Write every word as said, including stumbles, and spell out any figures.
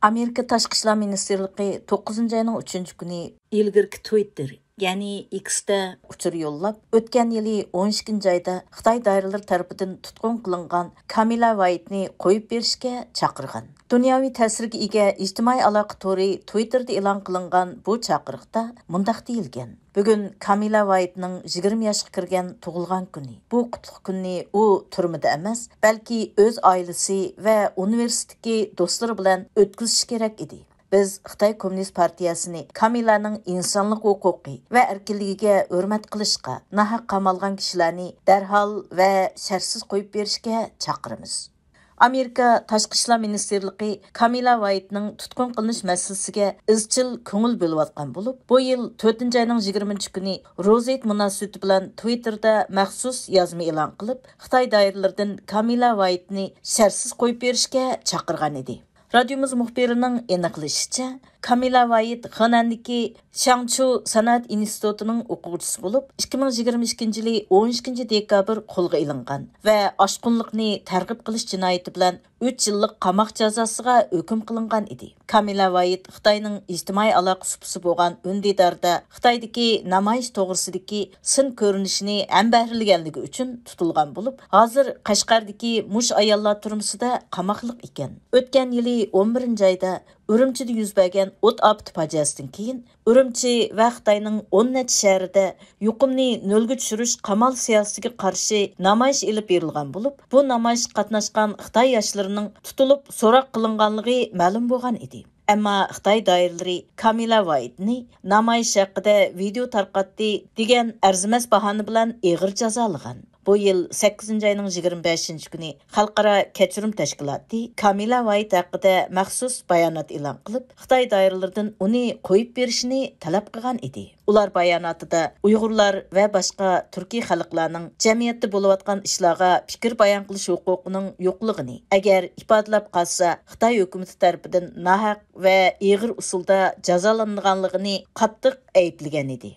ئامېرىكا تاشقى ئىشلار مىنىستىرلىقى توققۇزىنچى ئاينىڭ ئۈچىنچى كۈنى ئىلگىرىكى تۋىتتېر، يەنى ئېكستا ئۇچۇر يوللاپ، ئۆتكەن يىلى ئون ئىككىنچى ئايدا خىتاي دائىرىلىرى تەرىپىدىن تۇتقۇن قىلىنغان كامىلا ۋايتنى قويۇپ بېرىشكە چاقىرغان. دۇنياۋى تەسىرگە ئىگە ئىجتىمائىي ئالاقە تورى تۋىتتېردا ئېلان قىلىنغان بۇ چاقىرىقتا مۇنداق دېيىلگەن: بۈگۈن كامىلا ۋايتنىڭ يىگىرمە ياشقا كىرگەن تۇغۇلغان كۈنى. بۇ قۇتلۇق كۈننى ئۇ تۈرمىدە ئەمەس، بەلكى ئۆز ئائىلىسى ۋە ئۇنىۋېرسىتېتتىكى دوستلىرى بىلەن ئۆتكۈزۈشى كېرەك ئىدى. بىز خىتاي كوممۇنىست پارتىيەسىنى كامىلانىڭ ئىنسانلىق ھوقۇقى ۋە ئەركىنلىكىگە ھۆرمەت قىلىشقا، ناھەق قامالغان كىشىلەرنى دەرھال ۋە شەرتسىز قويۇپ بېرىشكە چاقىرىمىز. ئامېرىكا تاشقى ئىشلار مىنىستىرلىقى كامىلا ۋايتنىڭ تۇتقۇن قىلىنىش مەسىلىسىگە ئىزچىل كۆڭۈل بۆلۈۋاتقان بولۇپ، بۇ يىل تۆتىنچى ئاينىڭ يىگىرمىنچى كۈنى روزا ھېيت مۇناسىۋىتى بىلەن تۋىتتېردا مەخسۇس يازما ئېلان قىلىپ، خىتاي دائىرىلىرىدىن كامىلا ۋايتنى شەرتسىز قويۇپ بېرىشكە چاقىرغان ئىدى. رادىيومىز مۇخبىرىنىڭ ئېنىقلىشىچە، كامىلا ۋايت خېنەندىكى شياڭچۇ سانائەت ئىنستىتۇتىنىڭ ئوقۇغۇچىسى بولۇپ، ئىككى مىڭ يىگىرمە ئىككىنچى يىلى ئون ئىككىنچى دېكابىر قولغا ئېلىنغان ۋە ئاشقۇنلۇقنى تەرغىب قىلىش جىنايىتى بىلەن ئۈچ يىللىق قاماق جازاسىغا ھۆكۈم قىلىنغان ئىدى. كامىلا ۋايت خىتاينىڭ ئىجتىمائىي ئالاقە سۇپىسى بولغان ئۈندىداردا خىتايدىكى نامايىش توغرىسىدىكى سىن كۆرۈنۈشىنى ھەمبەھىرلىگەنلىكى ئۈچۈن تۇتۇلغان بولۇپ، ھازىر قەشقەردىكى مۇش ئاياللار تۈرمىسىدە قاماقلىق ئىكەن. ئۆتكەن يىلى ئون بىرىنچى ئايدا ئۈرۈمچىدە يۈز بەرگەن ئوت ئاپىتى پاجىئەسىدىن كېيىن، ئۈرۈمچى ۋە خىتاينىڭ ئون نەچچە شەھىرىدە يۇقۇمنى نۆلگە چۈشۈرۈش قامال سىياسىتىگە قارشى نامايىش ئېلىپ بېرىلغان بولۇپ، بۇ نامايىشقا قاتناشقان خىتاي ياشلىرىنىڭ تۇتۇلۇپ سوراق قىلىنغانلىقى مەلۇم بولغان ئىدى. ئەمما خىتاي دائىرىلىرى كامىلا ۋايتنى نامايىش ھەققىدە ۋىدېئو تارقاتتى دېگەن ئەرزىمەس باھانە بىلەن ئېغىر جازالىغان. بۇ يىل سەككىزىنچى ئاينىڭ يىگىرمە بەشىنچى كۈنى خەلقئارا كەچۈرۈم تەشكىلاتى كامىلا ۋايت ھەققىدە مەخسۇس بايانات ئېلان قىلىپ، خىتاي دائىرىلىرىدىن ئۇنى قويۇپ بېرىشنى تەلەپ قىلغان ئىدى. ئۇلار باياناتىدا ئۇيغۇرلار ۋە باشقا تۈركىي خەلقلەرنىڭ جەمئىيەتتە بولۇۋاتقان ئىشلارغا پىكىر بايان قىلىش ھوقۇقىنىڭ يوقلۇقىنى، ئەگەر ئىپادىلەپ قالسا، خىتاي ھۆكۈمىتى تەرىپىدىن ناھەق ۋە ئېغىر ئۇسۇلدا جازالانغانلىقىنى قاتتىق ئەيىبلىگەن ئىدى.